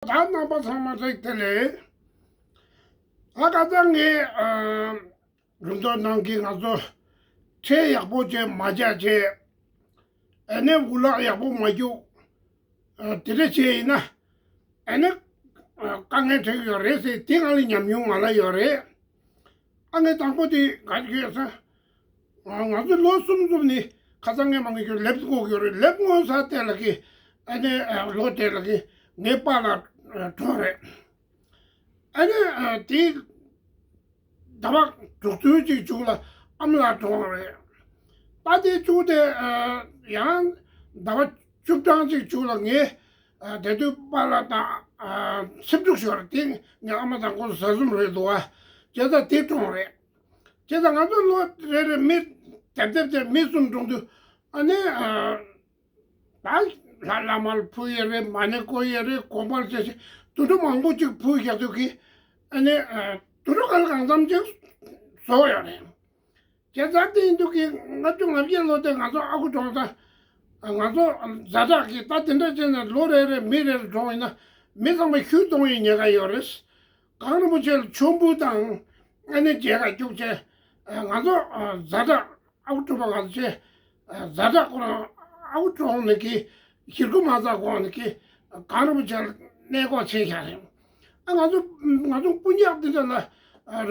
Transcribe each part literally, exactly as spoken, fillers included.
ད་རྣམ་པ་ཚང་མ་རིག་དེ་ལས། ད་ཁ་སང་ངས་རུམ་ཐོག་ནང་གི་ང་ཚོ་ཁྲལ་ཡག་པོ་བྱས་མ་བྱས་བྱས། ཨ་ནི་འུ་ལག་ཡག་པོ་མ་རྒྱུག་དེ་འདྲ་བྱས་ཡིན་ན། ཨ་ནི་དཀའ་ངལ་འཕྲད་ཀྱི་ཡོད་རེད་ཟེར། དེ་ང་ལ་ཉམས་མྱོང་ང་ལ་ཡོད་རེད། ཨ་ངས་དང་པོ་དེ་ག་རེ་ཡོད་ས། ང་ཚོ་ལོ་གསུམ་གསུམ་ནས་ཁ་སང་ངས་མ་ངས་ཁྱོད་ལེབ་བསྔོག་ཡོད་རེད། ལེབ་བསྔོག་ས་དེ་ལ་གི་ཨ་ནི་ལོ་དེ་ལ་གི་ངའི་པཱ་ལགས་གྲོངས་རེད། ཨ་ནི་དེ་ཟླ་བ་དྲུག་ཅུ་ཅིག་བྱུང་ལ་ཨ་མ་ལགས་གྲོངས་རེད། ད་དེ་བྱུང་དེ་ཡང་ཟླ་བ་བཅུ་གྲངས་ཅིག་བྱུང་ལ་ངས། དེ་དུས་པཱ་ལགས་དང་སེམས་སྡུག་ཤོར་དེ་ངའི་ཨ་མ་དང་ཁོང་བཟའ་ཟླུམ་རེད་འདུག་བ། བྱས་ཙང་དེ་གྲོངས་རེད། བྱས་ཙང་ང་ཚོ་ལོ་རེ་རེ་མི་དེབ་དེབ་དེ་མི་གསུམ་གྲོངས་དུས་ཨ་ནི་ད་ལྷ་བླ་མར་ཕུལ་ཡས་རེད། མ་ཎི་བསྐོར་ཡས་རེད། དགོན་པར་བྱས་ཤིང་དུད་འགྲོ་མང་པོ་ཅིག་ཕུལ་རྒྱག་དུས་ཀྱི་ཨ་ནི་དུད་འགྲོ་ག་ལ་གང་འཚམ་ཅིག་བཟོ་ཡོད་རེད། བྱས་ཙང་དེ་ཡིན་དུས་ཀྱི་ལྔ་བཅུ་ང་བརྒྱད་ལོ་དེ་ང་ཚོ་ཨ་ཁུ་གྲོངས་ཙང་། ང་ཚོ་ཛ་དྲག་གི་ད་དེ་འདྲ་བྱས་ནས་ལོ་རེ་རེ་མི་རེ་རེ་གྲོངས་ཡིན་ན་མི་ཚང་མ་ཤུལ་གཏོང་ཡས་ཉེན་ཁ་ཡོད་རེད། གངས་རིན་པོ་ཆེ་ལ་མཆོད་འབུལ་དང་ཨ་ནི་མཇལ་ཁ་རྒྱུགས་བྱས། ང་ཚོ་ཛ་དྲག་ཨ་ཁུ་གྲོངས་པ་ང་ཚོ་བྱས། ཛ་དྲག་ཁོ་རང་ཨ་ཁུ་གྲོངས་ནས་ཀྱི་ཞེ་དགུ་མ་ཚར་གོང་ནས་ཀྱི་གངས་རིན་པོ་ཆེ་ལ་གནས་སྐོར་ཕྱིན་བཞག་རེད། ཨ་ང་ཚོ་ང་ཚོ་སྤུན་ཀྱག་འདི་འདྲ་ལ་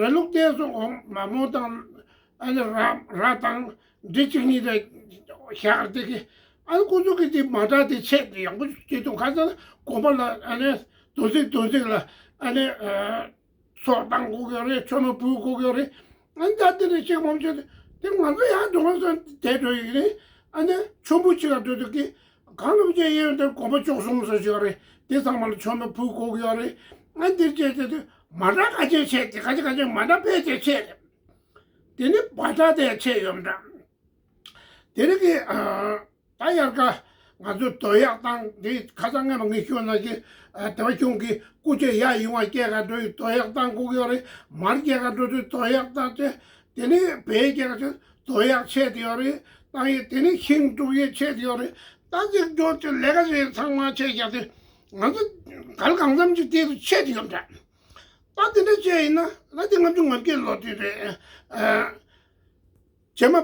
ར་ལུག་བསྟན་སོགས་འོ་མ་མོ་དང་ཨ་ནི་ར་ར་དང་འབྲི་གཅིག་གཉིས་རེ་བཞག་དེ་གི་ཨ་ནི་ཁོ་ཚོ་གི་དེ་མ་འདྲ་དེ་ཆེད་དེ་ཡག་པོ་སྐྱེ་འདུག་ཁ་སང་དགོན་པ་ལ་ཨ་ནི་དུས་ཚིགས་དུས་ཚིགས་ལ་ཨ་ནི་ཚོགས་བཏང་དགོས་ཀྱི་རེད། མཆོད་མེ་ཕུལ་དགོས་ཀྱི་རེད། ཨ་ནི་ད་དེ་རེ་ཅིག་མང་ཆེ་དེ་ང་ཚོ་ཡང་འགྲོ་ས་དེ་འགྲོ་ཡི་རེད། ཨ་ནི་མཆོད་འབུལ་བྱེད་ག་འགྲོ་དུས་ཀྱི་གང་རུ་བྱས་ཡོད་དེ་དགོན་པ་བཅུ་གསུམ་ཟེར་ཞིག་རེད། དེ་ཚང་མ་ལ་མཆོད་མེ་ཕུལ་དགོས་ཀྱི་ཡོད་རེད། ཨ་ནི་དེ་བྱས་དེ་དུས་མ་འདྲ་ཁ་ཆེ་ཆེ་དེ་ཁ་ཆེ་ཁ་ཆེ་མ་འདྲ་ཕལ་ཆེར་ཆེ་རེད། དེ་ནི་བ་འདྲ་དེ་ཆེ་ཡོད་འདྲ། དེ་རིང་གི་ཨ་ད་དབྱར་ཁ་ང་ཚོས་དོ་ཡག་བཏང་། དེ་ཁ་སང་སྔ་མ་ངས་ཞུས་ནང་བཞིན་ཨ་དེ་བ་ཁྱུང་གི་སྐུ་ཆས་ཡར་ཡོང་བ་སྐྱེལ་ག་འགྲོ་ཡི་དོ་ཡག་བཏང་དགོས་ཀྱི་ཡོད་རེད། མར་སྐྱེལ་ག་འགྲོ་དུས་དོ་ཡག་བཏང་བྱས། དེ་ནས་བལ་སྐྱེལ་ག་དུས་དོ་ཡག་ཆད་དེ་ཡོད་རེད། བཏང་ཡས་དེ་ནས་ཤིང་དཀྲུག་ཡས་ཆད་དེ་ཡོད་རེད། ད་ཅིག་འགྲོ་དུས་ལས་ཀ་བྱེད་ཚང་མ་ཆད་རྒྱག་དུས་ང་ཚོ་ག་ལ་གང་འཚམ་ཅིག་དེ་ཚོ་ཆད་དེ་ཡོད་འདྲ། ད་དེ་འདྲ་བྱས་ཡིན་ན་ད་དེ་ལྔ་བཅུ་ང་བརྒྱད་ལོ་དུས་རེད། ཨ། རྗེས་མ་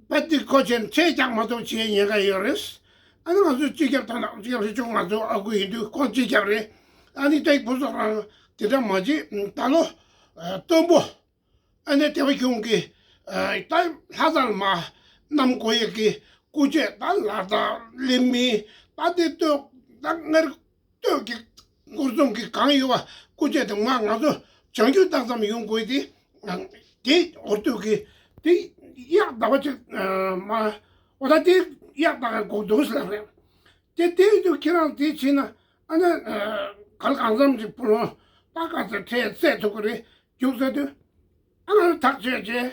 པ་ཏི་ཁོ་ཆེན་ཆེ་རྒྱག་མ་གཏོགས་བྱེད་ཉེན་ཁ་ཡོད་རེད། ཨ་ནི་ང་ཚོའི་སྤྱི་ཁྱབ་དང་སྤྱི་ཁྱབ་རེ་ཆུང་ང་ཚོ་ཨ་ཁུ་ཡིན་དུས་ཁོང་སྤྱི་ཁྱབ་རེད། ཨ་ནི་ཏེག་བུ་སོགས་རང་དེ་འདྲ་མ་བྱེད། ད་ལོ་སྟོན་པོ་ཨ་ནི་དེ་བ་ཁྱུང་གི་ད་ལྷ་སར་མ་གནམ་གོ་ཡེ་གི་སྐུ་ཆས་ད་ལ་དྭགས་ལི་མི་ད་དེ་སྟོད་ད་སྔར་སྟོད་ཀྱི་སྐོར་ཚོང་གི་གང་ཡོད་པ་སྐུ་ཆས་དེ་མ་ང་ཚོ་བྱང་རྒྱུད་བཏང་ཙམ་ཡོང་དགོས་ཏེ། དེ་འོར་དུས་ཀྱི་དེ་གཡག་ཟླ་བ་གཅིག་མ་འོ་ད་དེ་གཡག་ཟླ་བ་གོ་འདུག་ཟེར་རེད། དེ་དེ་ཡོད་དུས་ཁྱེད་རང་དེ་བྱས་ན་ཨ་ནི་ག་ལ་གང་འཚམ་ཅིག་བུ་ལོན་ད་ག་ཚོད་ཁྲལ་སྤྲད་ཐུབ་ཀྱི་རེད། རྒྱུགས་ཟེར་དུས། ཨ་ང་ཐག་ཆོད་བྱས།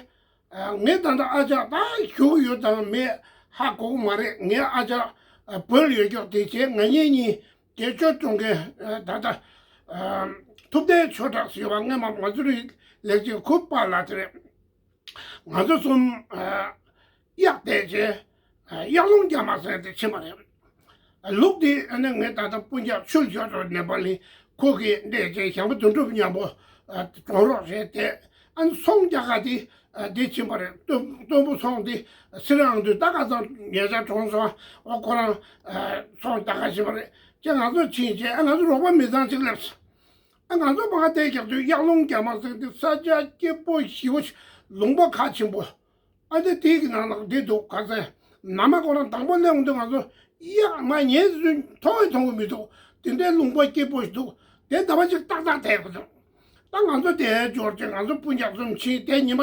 ངས་ད་ལྟ་ཨ་ཅག་ད་བཞུགས་ཡོད་དང་མེད་ཧ་གོ་གི་མ་རེད། ངའི་ཨ་ཅག་བོད་ལ་ཡོད་ཀྱོག་དེ་བྱས་ང་གཉེན་གཉིས་དེ་ཅོ་ཀྲུང་གའི་ད་ལྟ་ཐུབ་བསྟན་ཆོས་གྲགས་ཟེར་བ་སྔས་མ་ང་ཚོ་རིགས་ལེགས་ཀྱི་ཁུ་པ་ལ་དེ་རེད། ང་ཚོ་གསུམ་གཡག་བསྡད་རྗེས་གཡག་ལུང་རྒྱ་མ་ཟེར་དེ་ཕྱིན་པ་རེད། ལུག་དེ་ཨ་ནི་ངས་ད་ལྟ་སྤུན་ཀྱག་ཆུ་ལ་ཞོག་འགྲོ་ནེ་པ་ལི་ཁོ་གིས་འདྲེས་རྗེས་ཞང་པོ་དོན་གྲུབ་མཉམ་པོ་གྲོངས་རོགས་བྱས་ཏེ། ཨ་ནི་ཚོང་རྒྱག་ག་དེ་དེ་ཕྱིན་པ་རེད། སྟོན་སྟོན་པོ་ཚོང་དེ་སི་རང་དུ་ད་ག་ཚང་ཉེ་ཆར་གྲོངས་སོང་། ཨོ་ཁོ་རང་ཚོང་རྒྱག་ག་ཕྱིན་པ་རེད། ཅེས་ང་ཚོ་ཕྱིན་རྗེས་ཨ་ང་ཚོ་རོགས་པ་མི་ཚང་གཅིག་སླེབས་སོང་། ཨ་ང་ཚོ་མ་བལྟས་རྒྱག་དུས་གཡག་ལུང་རྒྱ་མ་ཟེར་དུས་ས་ཆ་སྐྱིད་པོ་ཞེ་པོ་ཞིག་ལུང་པ་ཁ་ཆེན་པོ། ཨ་ནི་དེ་གི་ནང་ལ་འདི་འདུག་ག་ཚད་ན་མ་ཁོ་རང་དང་པོ་སླེབས་འོང་དུས་ང་ཚོ་གཡག་མ་ཉལ་ཚུན་མཐོང་བའི་མཐོང་གི་མི་འདུག་དེ་འདྲའི་ལུང་པ་སྐྱིད་པོ་ཞིག་འདུག་དེ་ཟླ་བ་གཅིག་ཏག་ཏག་བསྡད་པ་འདུག་ད་ང་ཚོ་དེ་འབྱོར་ཅིག་ང་ཚོ་སྤུན་ཀྱག་གསུམ་ཕྱིན། དེ་ཉི་མ་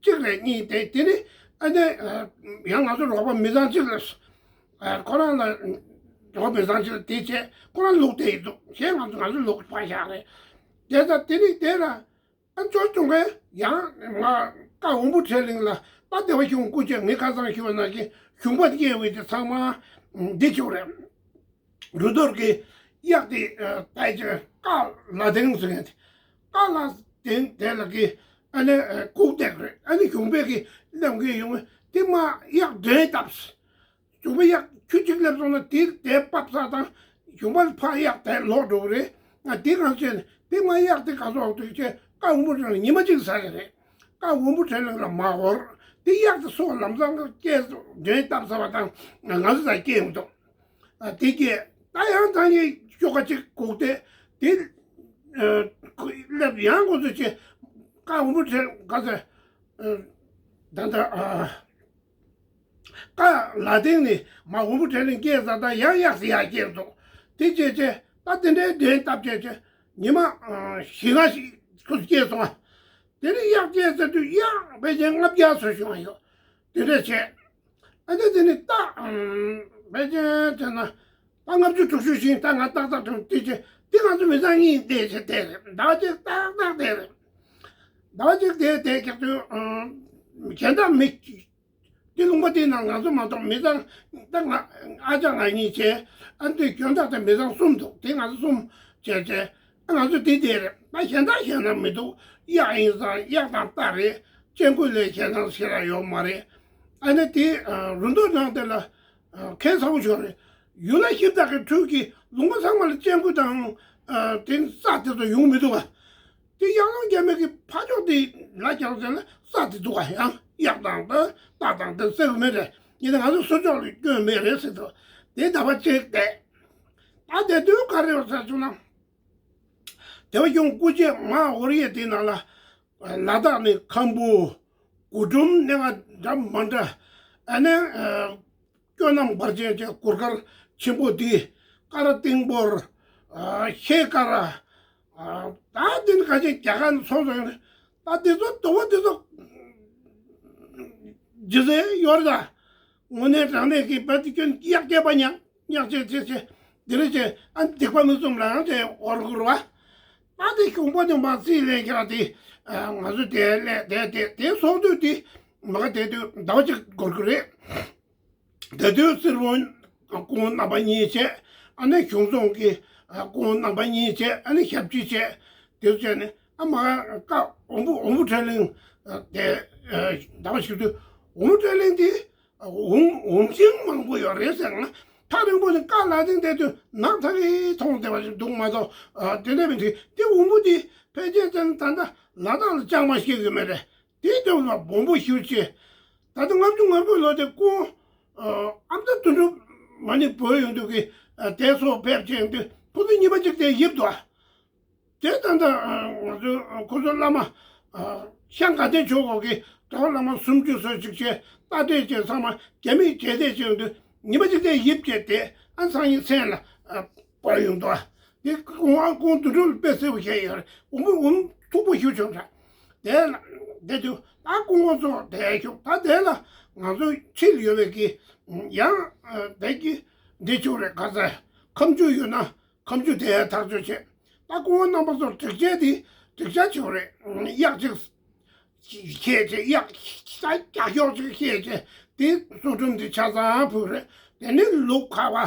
གཅིག་རེ་གཉིས་དེ་དེ་ནི་ཨ་ནི་ཡང་ང་ཚོ་རོགས་པ་མི་ཚང་གཅིག་ལ་ཁོ་རང་ལ་རོགས་པ་མི་ཚང་གཅིག་ལ་དེ་བྱས་ཁོ་རང་ལུག་དེ་ཡིན་འདུག་ཞེས་ང་ཚོ་ང་ཚོ་ལུག་པ་བཞག་རེད། དེ་ད་དེ་ནི་དེ་ལ། ཨ་ཅོ་ཅུང་གས་ཡང་ང་ཀ་འོམ་བུ་ཁྲེ་གླིང་ལ་ད་དེ་བ་ཁྱུང་སྐུ་ཆས་ངས་ཁ་སང་ཞུས་པ་ནང་བཞིན་གཞུང་པ་སྐྱེས་བའི་དེ་ཚང་མ་འདི་ཆོག་རེད། རུ་རྡོར་གི་གཡག་དེ་ཕལ་ཆེར་ཀ་ལ་དེང་ཟེར་མཁན་དེ་ཀ་ལ་དེང་དེ་ལ་གི་ཨ་ནི་གུག་དེག་རེད། ཨ་ནི་གཞུང་པས་གི་སླེབས་མཁན་ཡོང་དེ་མ་གཡག་འདྲེན་བཏབ། གཞུང་པ་གཡག་ཁྱུ་གཅིག་སླེབས་སོང་ན་དེ་དེ་པབ་ས་དང་ གཞུང་པ་ཕར་གཡག་དེ་ལོག་འགྲོ་གི་རེད། ང་དེ་གང་བྱས་ནས་དེ་ང་གཡག་དེ་ག་སོག་དུས་ཆེ་ཀ་འོམ་བུ་དྲེད་ལ་ཉི་མ་གཅིག་ཟ་གི་རེད། ཀ་འོམ་བུ་དྲེད་ལ་མ་འོར་དེ་གཡག་དེ་སོག་ལམ་སང་སྐྱེས་འདྲེན་བཏབ་ཚར་བ་དང་ང་ཚོ་ད་སྐྱེས་ཡོང་འདུག་དེ་སྐྱེས་ད་ཡང་ད་ངས་ཤོག་ཁ་གཅིག་སྒུག་སྟེ་དེ་སླེབས་ཡང་ཁོ་ཚོ་ཆེ་ཀ་འོམ་བུ་དྲེད་ག་ཚོད་ད་ད་ཀ་ལ་སྟེང་ནས་མ་འོམ་བུ་དྲེད་ལ་སྐྱེས་ཚར་ད་ཡང་གཡག་སི་ཡག་སྐྱེས་འདུག་དེ་བྱས་བྱས་ད་དེ་འདྲའི་འདྲེན་བཏབ་བྱས་བྱས་ཉི་མ་བཞི་ལྔ་ཞིག་ཁོ་ཚོ་སྐྱེས་སོང་ང་། དེ་ནས་གཡག་སྐྱེས་ཚར་དུས་གཡག་ཕལ་ཆེར་ལྔ་བརྒྱ་ཙམ་བྱུང་བ་ཡོད། དེ་འདྲ་བྱས། ཨ་ནི་དེ་ནས་ཏག་ཕལ་ཆེར་བྱས་ན་ད་ལྔ་བཅུ་དྲུག་ཅུ་ཞིག་ད་ང་ཏག་ཏག་དྲན་དེ་བྱས་དེ་ང་ཚོ་མི་ཚང་གཉིས་བསྡད་བྱས་བསྡད་རེད། ཟླ་བ་གཅིག་ཏག་ཏག་བསྡད་རེད། ཟླ་བ་གཅིག་བསྡད་བསྡད་ཀྱག་དུས་གཞན་དག་མི་དེ་ལུང་པ་དེའི་ནང་ང་ཚོ་མ་གཏོགས་མི་ཚང་ད་ང་ཨ་ཅག་ང་གཉིས་བྱས། ཨ་ནི་དེ་གྱོན་དག་དེ་མི་ཚང་གསུམ་འདུག་དེ་ང་ཚོ་གསུམ་བྱས་བྱས། ང་ཚོ་དེ་དེ་རེད། ད་གཞན་དག་གཞན་དག་མི་འདུག་གཡག་ཡིན་ཙང་གཡག་དང་རྟ་རེད། སྤྱང་ཀི་ལས་གཞན་དག་ཞེ་དྲག་ཡོད་མ་རེད། ཨ་ནི་དེ་རུ་མདོ་ནང་དེ་ལ་ཁྱད་མཚར་པོ་ཞིག་རེད། ཡུལ་ལྷ་གཞི་བདག་གི་འཕྲུལ་གྱིས་ལུང་པ་ཚང་མ་ལ་སྤྱང་ཀི་དང་དེ་རྩྭ་དེ་ཚོ་ཡོང་མི་འདུག་ག་དེ་གཡག་ལུང་རྒྱ་མེད་ཀྱི་ཕ་ཕྱོགས་དེ་ལ་རྒྱག་ཟེར་ན་རྩྭ་དེ་འདུག་ག་ཡང་གཡག་དང་དེ་རྟ་དང་དེ་བསད་གི་མེད་རེད། ཡིན་ན་ང་ཚོ་སོ་ཕྱོགས་ལ་སྐྱོན་མེད་རེད་ཟེར་དུས་དེ་ཟླ་བ་གཅིག་བསྡད། ད་དེ་དུས་ག་རེ་ཡོད་ཟེར་བྱུང་ན། དེ་བ་ཁྱུང་སྐུ་རྗེས་མ་ཧོར་ཡས་དེ་ནང་ལ་ལ་དྭགས་ནས་ཁམ་བུ། གུ་ཀྲུམ་སྣེ་ལྔ་འདྲ་མ་འདྲ། ཨ་ནི་སྐྱོ་ནམ་བར་ཅན་གྱི་གུར་དཀར་ཆེན་པོ་འདི་ཀ་ར་ཏིང་པོར་ཤེལ་ཀ་ར། ད་འདི་ནི་ག་ཅིག་རྒྱ་གར་ནས་ཚོང་ཟོག་ཡོང་ནས་ད་འདི་ཚོ་དུ་བ་འདི་ཚོ་ཇི་སྲིད་ཡོད་རེད་ད། དངོས་གནས་དྲང་གནས་ཀྱི་བོད་དུ་སྐྱོན་གཡག་སྐྱེས་པ་ཉག་ཉག་བྱས་བྱས་བྱས་འདི་རེད་བྱས་ཨ་སྡིག་པ་མི་གསུམ་ལའང་བྱས་འོར་དགོས་རེད་བ། ད་དེ་གཞུང་པ་དེ་མ་རྩིས་ལས་ཀྱང་དེ་ང་ཚོ་དེ་ལས་དེ་དེ་དེ་སོང་དུས་དེ་མ་ག་དེ་དུས་ཟླ་བ་གཅིག་འགོར་གི་རེད། དེ་དུས་སེར་བོ་སྐུ་ངོ་རྣམ་པ་གཉིས་བྱས། ཨ་ནི་གཞུང་ཚོང་གི་སྐུ་ངོ་རྣམ་པ་གཉིས་བྱས། ཨ་ནི་ཞབས་ཕྱི་བྱས། དེ་ཚོ་བྱས་ནས་ཨ་མ་ཀ་འོམ་བུ་འོམ་བུ་ཁྲ་གླིང་དེ་ཟླ་བ་གཅིག་དུས་འོམ་བུ་ཁྲ་གླིང་དེ། འོམ་འོམ་ཤིང་མང་པོ་ཡོད་རེད་ཟེར་ན། ཐག་རིང་པོ་ནས་ཀ་ལ་ཏིང་བསྡད་དུས་ནགས་ཚ་གི་མཐོང་བསྡད་པ་ཞིག་འདུག་མ་གཏོགས། དེ་འདྲ་མི་འདུག་དེ་འོམ་བུ་དེ་ཕལ་ཆེར་ཙམ་ད་ལྟ་ལ་དྭགས་ལ་ལྕང་མ་ཤེས་གི་མེད་རེད། དེ་ལྟ་བུ་ལ་སྦོམ་པོ་ཞེ་པོ་ཅིག་ད་ལྟ་ལྔ་བཅུ་ང་དགུ་ལོ་དེ་སྐུ་ཨ་མདའ་དོན་གྲུབ་མ་ཎི་བོད་ཡོང་དུས་ཀྱི་དེ་སོགས་ཕེབས་ཅིང་དུས་ཁོ་ཚོ་གཉིས་པ་གཅིག་དེ་ཡིབ་འདུག་དེ་ད་ལྟ་ང་ཚོ་ཁོ་ཚོ་བླ་མ་ཤང་དགའ་ལྡན་ཆོས་འཁོར་གྱི་གྲྭ་པ་བླ་མ་སུམ་ཅུ་སོ་གཅིག་བྱས་རྟ་དྲེལ་བྱས་ཚང་མ་རྒྱ་མིས་རྗེས་འདེད་བྱས་ཡོང་དུས་ཉི་མ་གཅིག་དེ་ཡིབ་བྱས་དེ་ཨ་སང་ཉིན་མཚན་ལ་བར་ཡོང་དོ། དེ་ཁོང་ཨ་ཁོང་དུད་འགྲོ་ལ་དཔེ་སྲིད་པོ་བྱས་ཡོད་རེད། འུ་མོ་འུ་མཐུག་པོ་ཞུ་བྱུང་ར། དེ་ལ་དེ་དུས་ད་སྐུ་ངོ་ཚོ་དེ་ཞུགས་ད་དེ་ལ་ང་ཚོ་ཕྱི་ལ་ཡོད་པའི་གི་ཡང་དེ་གི་འདི་བྱུང་རེད། ག་ཚ་ཁམ་ཆུ་ཡོད་ན། ཁམ་ཆུ་དེ་ཐག་གཅོད་བྱས། ད་སྐུ་ངོ་རྣམ་པ་ཚོར་སྒྲིག་ཆས་དེ་སྒྲིག་ཆ་བྱེད་རེད། གཡག་ཅིག་ཁྱེར་བྱས་གཡག་ས་རྒྱག་ཤོག་ཅིག་ཁྱེར་བྱས་དེ་གཙོ་སྒྲོམ་དེ་ཆ་ཚང་ཕུག་རེད། དེ་ནས་ལུག་ཁ་བ་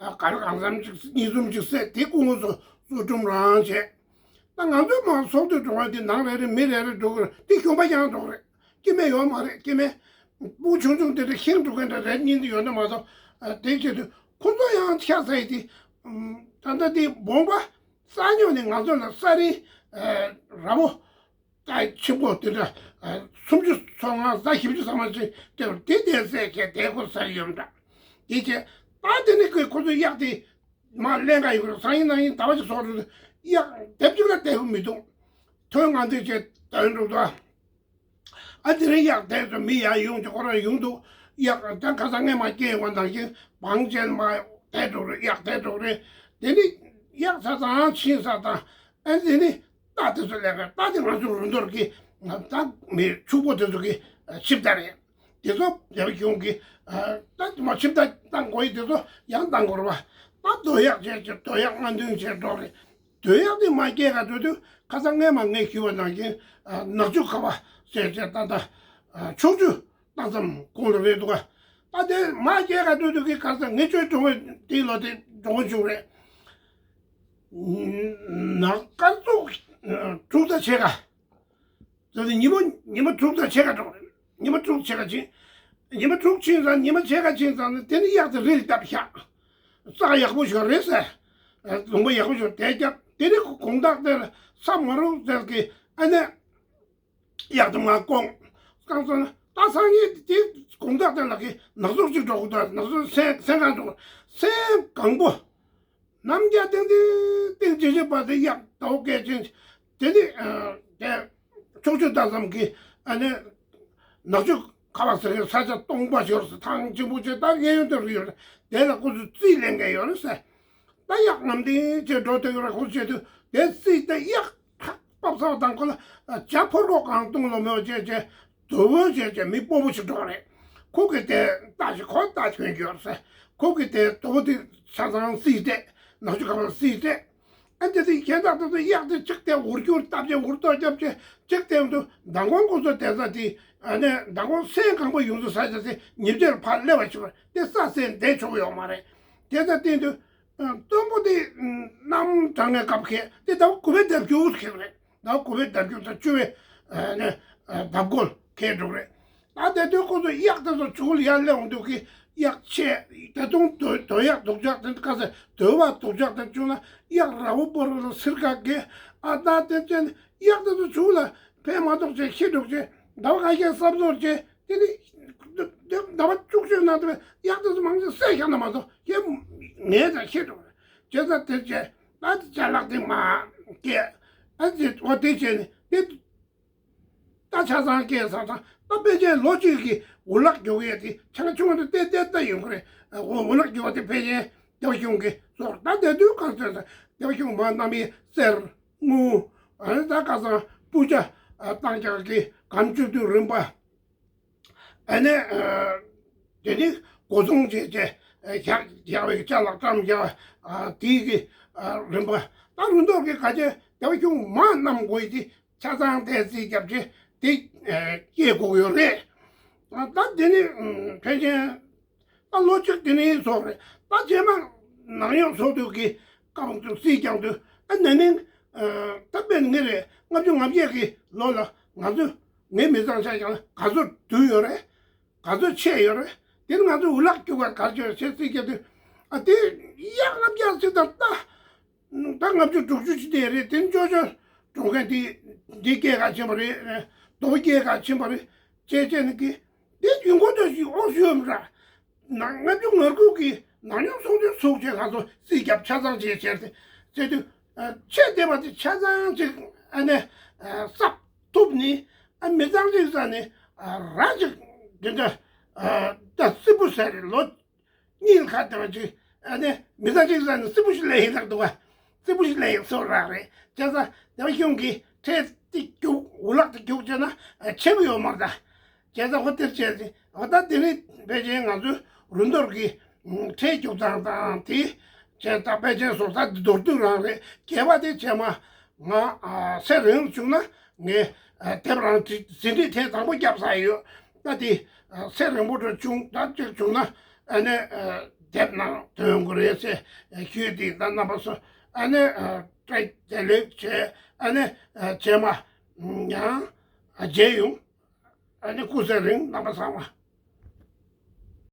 ག་རེ་གང་འཚམ་ཅིག་གཉིས་འཛོམས་ཅིག་བསད་དེ་སྐུ་ངོ་ཚོ་གཙོ་སྒྲོམ་རང་བྱས། ད་ང་ཚོའི་མ་ཚོགས་འདུ་འགྲོ་བ་དེ་ནང་རེ་རེ་མི་རེ་རེ་འགྲོ་གི་རེད། དེ་གཞོན་པ་རྐྱང་འགྲོ་གི་རེད། སྐྱེ་དམན་ཡོད་མ་རེད། སྐྱེ་དམན་སྤུ་ཆུང་ཆུང་དེ་འདྲ་ཤིང་འགྲོ་མཁན་འདྲ་རེད་གཉིས་འདི་ཡོད་ན་མ་གཏོགས། དེ་བྱེད་དུས་ཁོ་ཚོ་ཡང་ཆགས་ཚར་ཡི་དེ། ད་ལྟ་དེ་སྦོམ་པ་ས་ཉོ་ནས་ང་ཚོ་ལ་ས་རིན་ར་མོ་ད་ཆེན་པོ་དེ་འདྲ་སུམ་ཅུ་སོ་ལྔ་ས་བཞི་བཅུ་ཚང་མ་ཅིག་སྟེར་དེ་དེ་ཟས་ཁྱེད་དེ་ཁོ་ས་ཡོད་འདྲ། དེ་བྱས་ད་དེ་ནི་ཁོ་ཁོ་ཚོ་གཡག་དེ་མ་ལེན་ག་ཡོད་རེད། སང་ཉིན་གནངས་ཉིན་ཟླ་བ་ཅིག་སོགས་རེད། གཡག་དེབ་ཅིག་ལ་བསྡད་ཁོ་མི་འདུག་ཐོན་ང་འདི་བྱས་ད་ཡོད་འགྲོ་ད། ཨ་དེ་རིང་གཡག་དེ་ཚོ་མི་ཡར་ཡོང་གི་ཁོ་རང་ཡོང་འདུག་གཡག་ད་ཁ་སང་སྔས་མ་སྐྱེས་ཡོང་བ་ནང་བཞིན་བང་ཅན་མ་དེ་འགྲོ་རེད། གཡག་དེ་འགྲོ་རེད། དེ་ནི་གཡག་ཚ་ཚང་ཕྱིན་ས་དང་ཨ་དེ་ནི་རྟ་དེ་ཚོ་ལས་ཀ་རྟ་དེ་ང་ཚོ་རུ་འདོར་གི་ད་མི་ཕྱུག་པོ་དེ་ཚོ་གི་ཆིབས་རྟ་རེད། དེ་ཚོ་རྒྱ་བོད་གཞུང་གི་ད་མ་ཆིབས་རྟ་བཏང་དགོས་ཡི་དེ་ཚོ་ཡང་བཏང་དགོས་རེད་བ། ད་རྡོ་གཡག་བྱས་ཀྱི་རྡོ་གཡག་ལྔ་བདུན་བྱས་འགྲོ་རེད། དོན་ཡག་དེ་མ་སྐྱེས་ག་འགྲོ་དུས་ཁ་སང་སྔས་མ་ངས་ཞུས་པ་ནང་བཞིན་ནག་ཆུ་ཁ་བ་ཟེར་བྱས་ད་ལྟ་ཕྱོགས་བཅུ་སྟག་མཚམས་ཁོངས་ལ་རེད་འདུག་ག་ད་དེ་མ་སྐྱེས་ག་འགྲོ་དུས་ཀྱི་ཁ་སང་ངས་བཅོས་འགྲོ་བའི་དེའི་ལོ་དེ་འགྲོ་འོང་བྱུང་རེད། ནག་དཀར་གཙུག་དྲུག་དང་ཕྱེད་ཀ། ད་ནི་ཉི་མ་ཉི་མ་དྲུག་དང་ཕྱེད་ཀ་འགྲོ་རེད། ཉི་མ་དྲུག་ཕྱེད་ཀ་ཕྱིན། ཉི་མ་དྲུག་ཕྱིན་ཙང་ཉི་མ་ཕྱེད་ཀ་ཕྱིན་ཙང་ནི་དེ་ནི་གཡག་དེ་རི་ལ་བཏབ་བཞག་རྩྭ་ཡག་པོ་ཞིག་རེད་ཟེར། ལུང་པ་ཡག་པོ་ཞིག་དེ་རྒྱབ་དེ་ནི་དགོང་དག་དེ་ལ་ས་མ་རུབ་ཟེར་གི་ཨ་ནི། གཡག་དེ་མར་བསྐོངས། བསྐངས་སོང་ན་ད་སང་ཉིན་དེ་དགོང་དག་དེ་ལ་གི་ནག་ཚོགས་ཅིག་འགྲོ་གི་འདུག་ནག་ཚོགས་སེམས་སེམས་གང་འགྲོ་གི་སེམས་གང་པོ། ནམ་རྒྱ་ཏིང་ཏིང་ཏིང་ཇེ་ཇེ་བ་དེ་གཡག་ཟླ་བོ་སྐད་ཅན་དེ་ནི་དེ་ཕྱོགས་ཆོས་ལྟ་ཙམ་གི་ཨ་ནི་ནག་ཆུ་ཁ་བ་ཟེར་གི་ས་ཆ་སྟོང་པ་ཞིག་ཡོད་རེད། ཐང་ཆེན་པོ་ཅིག་ད་གཡས་གཡོན་དུ་རི་ཡོད་རེད། དེ་ལ་ཁོ་ཚོས་རྩིས་ལེན་མཁན་ཡོད་རེད་ཟེར། ད་གཡག་ནམ་ཏིང་ཅེས་འགྲོ་ཐུབ་ཡོད་རེད། ཁོ་ཚོས་དུས་དེ་རྩིས་ད་གཡག་ཐག་པབ་ཚ་བ་དང་ཁོ་ལ་ཇ་ཕོར་གོག་གང་བཏུང་ལོ་མེད་བྱས་བྱས་དོ་བོ་བྱས་བྱས་མི་སྤོ་བོ་ཞིག་འགྲོ་རེད། ཁོ་གི་དེ་ལྟ་ཞིག་ཁོ་ལྟ་ཁྱོད་ཀྱི་ཡོད་ཟེར། ཁོ་གི་དེ་དོ་བོ་དེ་ཆ་ཚང་རྩིས་སྤྲད། ནག་ཆུ་ཁ་པར་རྩིས་སྤྲད། ཨ་ནི་དེ་ཁྱེད་ད་ད་གཡག་དེ་གཅིག་དེ་འུར་སྐྱུར་བཏབ་བྱས་འུར་ཏོག་བརྒྱབ་བྱས་གཅིག་དེ་དུ་མདང་དགོང་ཁོ་ཚོ་དེ་ས་དེ་ཨ་ནི་མདང་དགོང་སེམས་གང་པོ་ཡོང་དུས་ས་ཆ་དེ་ཉིན་བྱེད་ཕར་སླེབས་པ་ཞིག་རེད། དེ་ས་སེམས་བསྡད་ཆོག་ཡོད་མ་རེད། དེ་ལྟར་བརྟེན་དུས། སྟོན་པོ་དེ་གནམ་གྲང་ངའི་སྐབས་ཁེལ་དེ་ཟླ་བ་དགུ་པའི་ཟླ་མཇུག་ཁེལ་རེད། ཟླ་བ་དགུ་པའི་ཟླ་མཇུག་དང་བཅུ་པའི་ནས་ཟླ་མགོ་ཁེལ་འགྲོ་རེད། ད་དེ་དུས་ཁོ་ཚོ་གཡག་དེ་ཚོ་ཇུག་ལ་ཡར་སླེབས་འོང་དུས་ཀྱི་གཡག་ཆེ་དེ་དུང་དོ་དོ་གཡག་དུག་ཇག་དེ་ཁ་ཟེར་དོ་བ་དུག་ཇག་དེ་བྱུང་ན་གཡག་ར་བོ་པོ་ར་ལ་སིར་ཁ་གེ་ཨ་ད་དེ་ཅན་གཡག་དེ་ཚོ་ཇུག་ལ་ཕན་མ་ཐོགས་ཅེས་ཤི་འགྲོ་ཅེས་ཟླ་བ་ཁ་ཤས་བསམ་ཚོར་ཅེས། དེ་ནི་ཟླ་བ་བཅུ་བཅུ་ནང་དུ་གཡག་དེ་ཚོ་མང་ཆེ་བསད་ཤག་ན་མ་གཏོགས་ཡེ་ངས་ད་ཤེས་འགྲོ་རེད། བྱས་ཙང་དེ་བྱས་ད་དེ་ཅ་ལག་དེ་མ་སྐྱེས། ཨ་ཙི་འོ་དེ་བྱས་ནས་དེ་ད་ཆ་ཚང་སྐྱེས་ཚང་ཚང་ད་དཔེ་ཆའི་ལོ་གཅིག་གི་འུ་ལག་རྒྱུག་ཡས་དེ་ཆང་ཆུང་བ་དེ་ཏེ་ཏེ་ལྟ་ཡོང་གི་རེད། འོ་འུ་ལག་རྒྱུག་པ་དེ་ཕལ་ཆེར་སྟོབས་ཆུང་གི་སོར་ད་དེ་དུས་གང་ཚོད་ད་སྟོབས་ཆུང་མ་གནམ་ཡས་གསེར་དངུལ་ཨ་ནི་ད་ཁ་སང་སྤུ་ཆ་བཏང་རྒྱག་གི་གམ་བཅུ་དུས་རིམ་པ། ཨ་ནི། དེ་ནི་སྒོ་སྲུང་བྱས་བྱས་བཞག་བཞག་པའི་ཅ་ལག་བཀྲམ་བཞག་དེའི་གི་རིམ་པ་ད་རུ་མདོར་གི་ག་ཅེ་དེ་བ་ཁྱུང་མ་བསྣམས་དགོས་དེ་ཆ་ཚང་དེ་རྩིས་རྒྱབ་བྱས་དེ་སྐྱེལ་དགོས་ཡོད་རེད། ད་དེ་ནི་ཕལ་ཆེར་ད་ལོ་གཅིག་དེ་ནི་ཚོགས་རེད། ད་རྗེས་མ་ནང་ཡོང་ཚོགས་དུས་ཀྱི་སྐབས་དུ་རྩིས་རྒྱག་དུས་ཨ་ན་ནིང་ད་དཔེར་ན་ངེད་རེད་ལྔ་བཅུ་ང་བརྒྱད་ཀྱི་ལོ་ལ་ང་ཚོ། ངའི་མི་ཚང་ཆ་ཡང་ག་ཚོད་བསྡུས་ཡོད་རེད། ག་ཚོད་ཆད་ཡོད་རེད། དེ་ནི་ང་ཚོ་འུ་ལག་རྒྱུག་པར་ག་ཚོད་ཆད་རྩིས་རྒྱག་དུས། ཨ་དེ་གཡག་ལྔ་བརྒྱ་ཚིག་དང་ལྟ། ད་ལྔ་བཅུ་དྲུག་ཅུ་ཅི་དེ་རེད། དེ་ནི་ཅོ་ཅོ་འགྲོ་མཁན་དེ་འདི་སྐྱེས་ག་ཕྱིན་པ་རེད། རྡོ་སྐྱེས་ག་ཕྱིན་པ་རེད། ཅེས་བྱས་ནས་ཀི་དེ་ཡུན་གོ་ཏོ་ཞིག་ཨོ་ཞུ་ཡོད་མི་ར། ནང་ལྔ་བཅུ་ང་དགུ་གི་ནང་ཡོང་ཚོགས་འདུའི་ཚོགས་ཆེན་ཁག་ཚོ་རྩིས་རྒྱབ་ཆ་ཚང་བྱས་བྱས་ཏེ་བྱས་དུས། ཆེད་དེ་བ་དེ་ཆ་ཚང་ཅིག་ཨ་ནི་གསབ་ཐུབ་ནི་ཨ་མི་ཚང་ཅིག་ས་ནི་ར་ཅིག་འདི་འདྲ་ད་རྩི་པོ་ཟེར་ལོ་གཉིས་ཁ་དེ་བ་ཅིག་ཨ་ནི་མི་ཚང་ཅིག་ས་ནི་རྩི་པོ་ཞིག་ལས་ཡིན་ལག་འདུག་བ། རྩི་པོ་ཞིག་ལས་ཡིན་སོ་རག་རེད། བྱས་ཙང་དེ་བ་གཞུང་གི་ཁྲལ་དེ་རྒྱུག་འུ་ལག་དེ་རྒྱུག་བྱས་ན་ཆེ་གི་ཡོད་མ་རེད་ད། བྱས་ཙང་ཧོ་དེར་བྱས་ཏེ་ཧོ་ད་དེ་རིང་ཕལ་ཆེར་ང་ཚོའི་རུ་མདོར་གྱི་ཁྲལ་རྒྱུག་སྟངས་དང་དེ་བྱས་ད་ཕལ་ཆེར་བཟོ་ལྟ་འདི་མདོར་བསྡུས་རང་རེད། རྒྱས་པ་དེ་བྱས་མ་ང་ཚེ་རིང་བྱུང་ན་ངས་དེབ་རང་ཟིན་བྲིས་ཐེངས་དང་པོ་བརྒྱབ་ཚར་ཡོད། ད་དེ་ཚེ་རིང་པོ་འགྲོ་བྱུང་ད་ཅིག་བྱུང་ན་ཨ་ནི་དེབ་ནང་ཐོན་ཡོང་གི་རེད་ཟེར་ཞུས་ཏེ་ད་རྣམ་པ་ཚོ་ཨ་ནི་བཀྲ་བདེ་ལེགས་བྱས་ཨ་ནི་རྗེས་མ་ཡང་མཇལ་ཡོང་། ཨ་ནི་སྐུ་ཚེ་རིང་རྣམ་པ་ཚང་མ།